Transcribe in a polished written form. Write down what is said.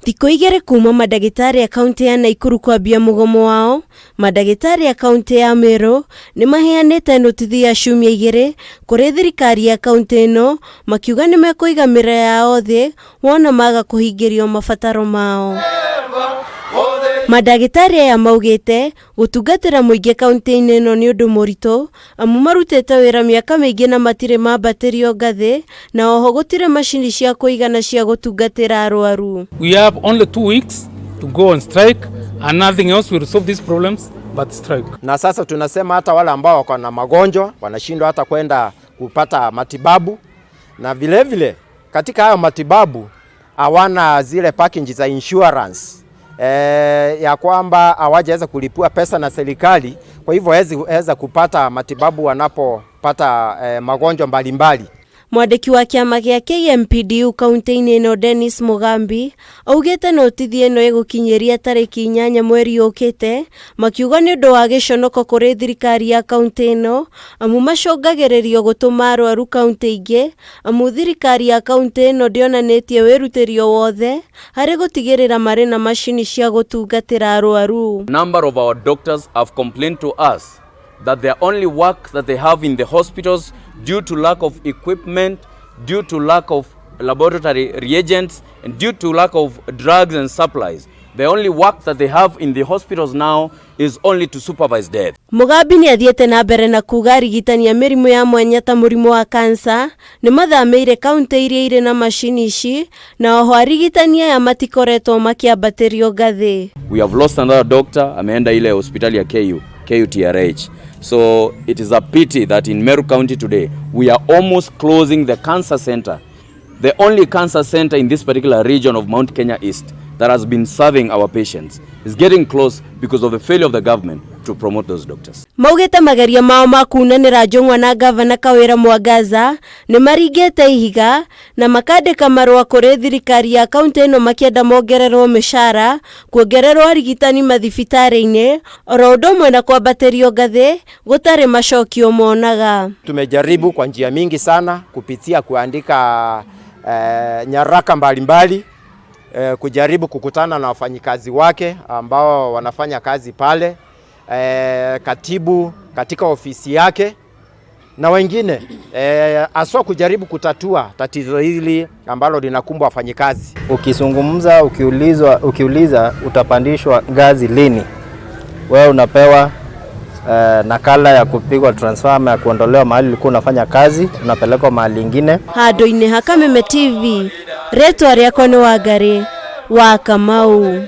Thikũ 2 kuma mandagĩtarĩ a kaunti ya Naikuru kwambia mũgomo wao, mandagĩtarĩ a kaunti ya Meru nĩ maheanĩte notithi ya ciumia 2 kũrĩ thirikari ya kaunti ĩno makiuga nĩ mekũiga mĩra yao thĩ wona maga kũhingĩrio mabataro mao. Mandagĩtarĩ aya maugĩte gũtungatĩra mũingĩ kaunti-inĩ ĩno nĩ ũndũ mũritũ amu marutĩte wĩra mĩaka mĩingĩ na matirĩ mambatĩrio ngathĩ na oho gũtirĩ macini cia kũigana cia gũtungatĩra arwaru. We have only 2 weeks to go on strike and nothing else will solve these problems but strike. Na sasa tunasema hata wale ambao wako na magonjwa wanashindwa hata kwenda kupata matibabu, na vile vile katika hayo matibabu hawana zile package za insurance ya kwamba hawajaweza kulipua pesa na serikali, kwa hivyo hawezi kupata matibabu wanapopata magonjwa mbalimbali. Mwandĩki wa kĩama gĩa KMPDU kaunti-inĩ ĩno Dennis Mugambi augĩte notithi ĩno ĩgũkinyĩria tarĩki 8 mweri ũkĩte, makiuga nĩ ũndũ wa gĩconoko kũrĩ thirikari ya kaunti ĩno amu macũngagĩrĩrio gũtũma arwaru kaunti ingĩ amu thirikari ya kaunti ĩno ndĩonanĩtie wĩrutĩri o wothe harĩ gũtigĩrĩra marĩ na macini cia gũtungatĩra arwaru. Number of our doctors have complained to us that their only work that they have in the hospitals, due to lack of equipment, due to lack of laboratory reagents, and due to lack of drugs and supplies, the only work that they have in the hospitals now is only to supervise death. Mugambi nĩ athiĩte na mbere na kuga arigitani a mĩrimũ ya mwanya ta mũrimũ wa kansa nĩ mathamĩire kaunti iria irĩ na macini ici, na oho arigitani aya matikoretwo makĩambatĩrio ngathĩ. We have lost another doctor, ameenda ile hospitali ya KUTRH. So it is a pity that in Meru County today we are almost closing the cancer center, the only cancer center in this particular region of Mount Kenya East that has been serving our patients is getting close because of the failure of the government to promote those doctors. Maugĩte mageria mao ma kunanĩra Njũng'wa na gavana Kawĩra Mwangaza nĩ maringĩte ihiga na makandĩka marũa kũrĩ thirikari ya kaunti ĩno makĩenda mongererwo mĩcara, kuongererwo arigitani mathibitarĩ-inĩ oro ũndũ ũmwe na kwambatĩrio ngathĩ gũtarĩ macokio monaga. Tumejaribu kwa njia mingi sana kupitia kuandika nyaraka mbalimbali, kujaribu kukutana na wafanyikazi wake ambao wanafanya kazi pale, katibu katika ofisi yake na wengine, aswa kujaribu kutatua tatizo hili ambalo linakumbwa wafanyikazi. Ukizungumza, ukiuliza utapandishwa ngazi lini, wewe unapewa nakala ya kupigwa transfer ama ya kuondolewa mahali ulikuwa unafanya kazi, unapelekwa mahali ingine. Handũ-inĩ ha Kameme TV, rĩtwa rĩakwa nĩ Wangari wa Kamau.